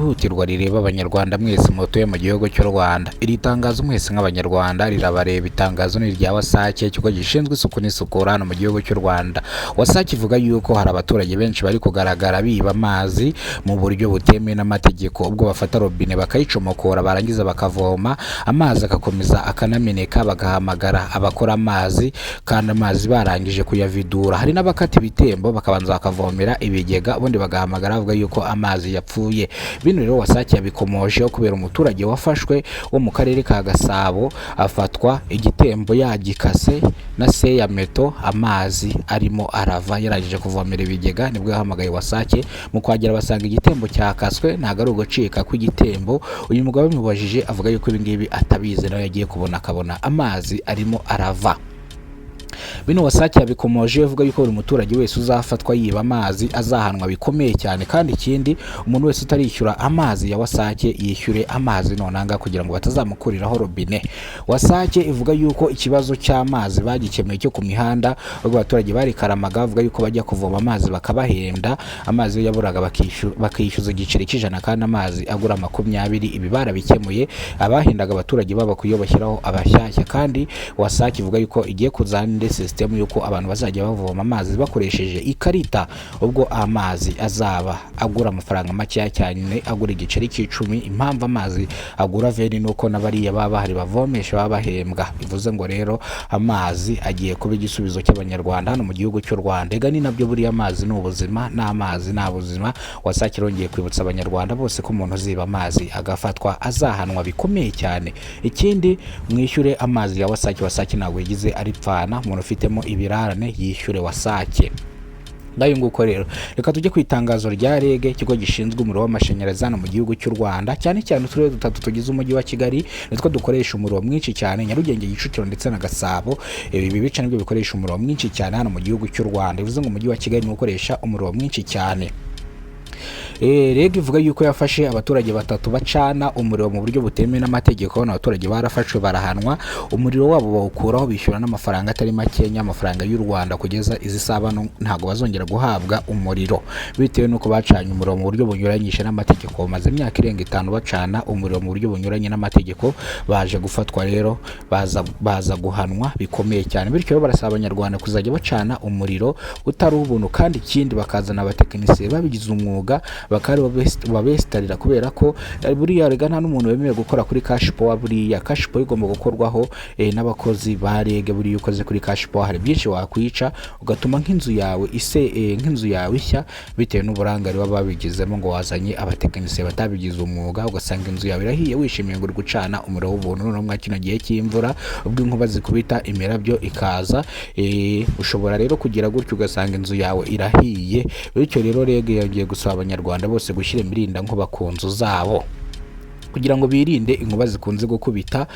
Ryihutirwa rireba Abanyarwanda mwese mutuye mu gihugu cy'u Rwanda. Iri tangazo mwese nk'Abanyarwanda rirabareba. Itangazo ni irya WASAC, ikigo gishinzwe isuku n'isukura hano mu gihugu cy'u Rwanda. WASAC ivuga yuko hari abaturage benshi bari kugaragara biba amazi mu buryo butemewe n'amategeko, ubwo bafata robine bakayicomokora, barangiza bakavoma amazi agakomeza akanameneka, bagahamagara abakora amazi kandi amazi barangije kuyavidura. Hari n'abakata ibitembo bakabanza bakavomera ibigega, ubundi bagahamagara bavuga yuko amazi yapfuye. Bino rero WASAC yabikomojeho kubera umuturage wafashwe wo mu karere ka Gasabo, afatwa igitembo yagikase na se ya meto, amazi arimo arava yarangije kuvomera ibigega. Nibwo yahamagaye WASAC, mu kuhagera basanga igitembo cyakaswe, ntabwo ari ugucika kw'igitembo. Uyu mugabo bamubajije avuga yuko ibi ngibi atabizi, nawe yagiye kubona akabona amazi arimo arava. Bino WASAC yabikomoje ivuga yuko buri muturage wese uzafatwa yiba amazi azahanwa bikomeye cyane. Kandi ikindi, umuntu wese utarishyura amazi ya WASAC yishyure amazi nonanga kugira ngo batazamukuriraho robine. WASAC ivuga yuko ikibazo cy'amazi bagikemuye cyo ku mihanda, ubwo abaturage barikaramaga bavuga yuko bajya kuvoma amazi bakabahenda, amazi iyo yaburaga bakishyuza igiceri cy'100 kandi amazi agura 20. Ibi barabikemuye, abahendaga abaturage babakuyeho, bashyiraho abashyashya. Kandi WASAC ivuga yuko igiye kuzana indi sisitemu y'uko abantu bazajya bavoma amazi bakoresheje ikarita, ubwo amazi azaba agura amafaranga makeya cyane, agura igiceri cy'10. Impamvu amazi agura 20 ni uko n'abariya baba bahari bavomesha baba bahembwa. Bivuze ngo rero amazi agiye kuba igisubizo cy'Abanyarwanda hano mu gihugu cy'u Rwanda. Ega ni nabyo, buriya amazi ni ubuzima, n'amazi ni ubuzima. WASAC irongeye kwibutsa Abanyarwanda bose ko umuntu uziba amazi agafatwa azahanwa bikomeye cyane. Ikindi, mwishyure amazi ya WASAC. WASAC ntabwo yigize aripfana. Umuntu ufitemo ibirarane yishyure WASAC. Ngayo nguko rero, reka tujye ku itangazo rya REG, ikigo gishinzwe umuriro w'amashanyarazi hano mu gihugu cy'u Rwanda. Cyane cyane uturere dutatu tugize umujyi wa Kigali nitwo dukoresha umuriro mwinshi cyane: Nyarugenge, Kicukiro ndetse na Gasabo. Ibi bice nibyo bikoresha umuriro mwinshi cyane hano mu gihugu cy'u Rwanda. Bivuze ngo umujyi wa Kigali niwo ukoresha umuriro mwinshi cyane. REG ivuga yuko yafashe abaturage batatu bacana umuriro mu buryo butemewe n'amategeko. Bano abaturage barafashwe, barahanwa, umuriro wabo bawukuraho, bishyura n'amafaranga atari makenya, amafaranga y'u Rwanda. Kugeza izi saha bano ntabwo bazongera guhabwa umuriro bitewe n'uko bacanye umuriro mu buryo bunyuranyije n'amategeko. Bamaze imyaka irenga 5 bacana umuriro mu buryo bunyuranye n'amategeko. Baje gufatwa rero, baza guhanwa bikomeye cyane. Bityo rero barasaba Abanyarwanda kuzajya bacana umuriro utari ubuntu, kandi ikindi bakazana abatekinisiye babigize umwuga bakaba babesitarira, kubera ko buriya rega nta n'umuntu wemerewe gukora kuri cash power. Buriya cash power igomba gukorwaho n'abakozi ba REG. Buriya ukoze kuri cash power hari byinshi wakwica, ugatuma nk'inzu yawe ise nk'inzu yawe ishya bitewe n'uburangare baba babigizemo, ngo wazanye abatekinisiye batabigize umwuga, ugasanga inzu yawe irahiye wishimiye ngo uri gucana umuriro w'ubuntu. Noneho mwa kino gihe cy'imvura, ubwo inkuba zikubita, imirabyo ikaza, ushobora rero kugira gutyo ugasanga inzu yawe irahiye. Bityo rero REG yongeye gusaba Abanyarwanda bose gushyira imirindankuba ku nzu zabo kugira ngo birinde inkuba zikunze gukubita.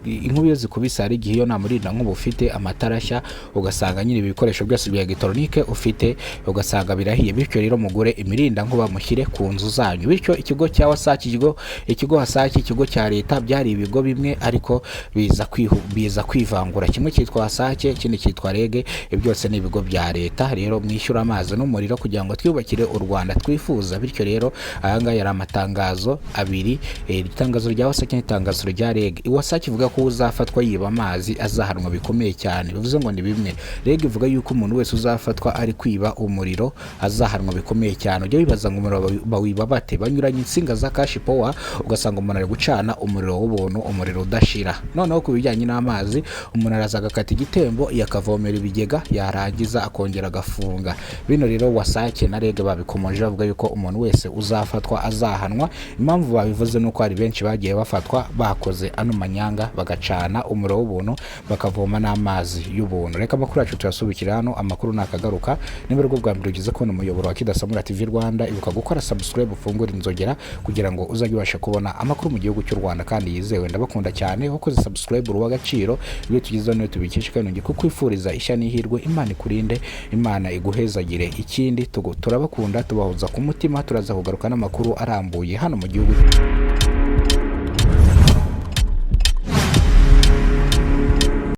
Inkuba iyo zikubise, hari igihe iyo nta murindankuba ufite amatara ashya, ugasanga nyine ibikoresho byose bya elegitoronike ufite ugasanga birahiye. Bityo rero mugure imirindankuba mushyire ku nzu zanyu. Bityo ikigo cya WASAC, ikigo WASAC, ikigo cya leta, byari ibigo bimwe ariko biza kwivangura, kimwe cyitwa WASAC, ikindi cyitwa REG. Ibi byose ni ibigo bya leta. Rero mwishyura amazi n'umuriro kugira ngo twiyubakire u Rwanda twifuza. Bityo rero aya ngaya yari amatangazo abiri, itangazo rya WASAC n'itangazo rya REG. WASAC ivuga ko uzafatwa yiba amazi azahanwa bikomeye cyane, bivuze ngo ni bimwe. REG ivuga yuko umuntu wese uzafatwa ari kwiba umuriro azahanwa bikomeye cyane. Ujya wibaza ngo umuriro bawiba bate? Banyuranya insinga za cash power, ugasanga umuntu ari gucana umuriro w'ubuntu, umuriro udashira. Noneho ku bijyanye n'amazi, umuntu araza agakata igitembo, yakavomera ibigega, yarangiza akongera agafunga. Bino rero WASAC na REG babikomoje bavuga yuko umuntu wese uzafatwa azahanwa. Impamvu babivuze ni uko hari benshi bagiye bafatwa bakoze ano manyanga, bagacana umuriro w'ubuntu, bakavoma n'amazi y'ubuntu. Reka amakuru yacu tuyasubikira hano. Amakuru nakagaruka. Niba aribwo bwa mbere ugeze kubona umuyoboro wa Kidasamura TV Rwanda, ibuka gukora subscribe, ufungure inzogera kugira ngo uzajye ubasha kubona amakuru mu gihugu cy'u Rwanda kandi yizewe. Ndabakunda cyane. Wakoze subscribe uri uw'agaciro. Ibyo tugezeho niyo tubikesha, kandi nongeye kukwifuriza ishya n'ihirwe. Imana ikurinde, Imana iguhezagire. Ikindi turabakunda, tubahoza ku mutima. Turaza kugaruka n'amakuru arambuye hano mu gihugu.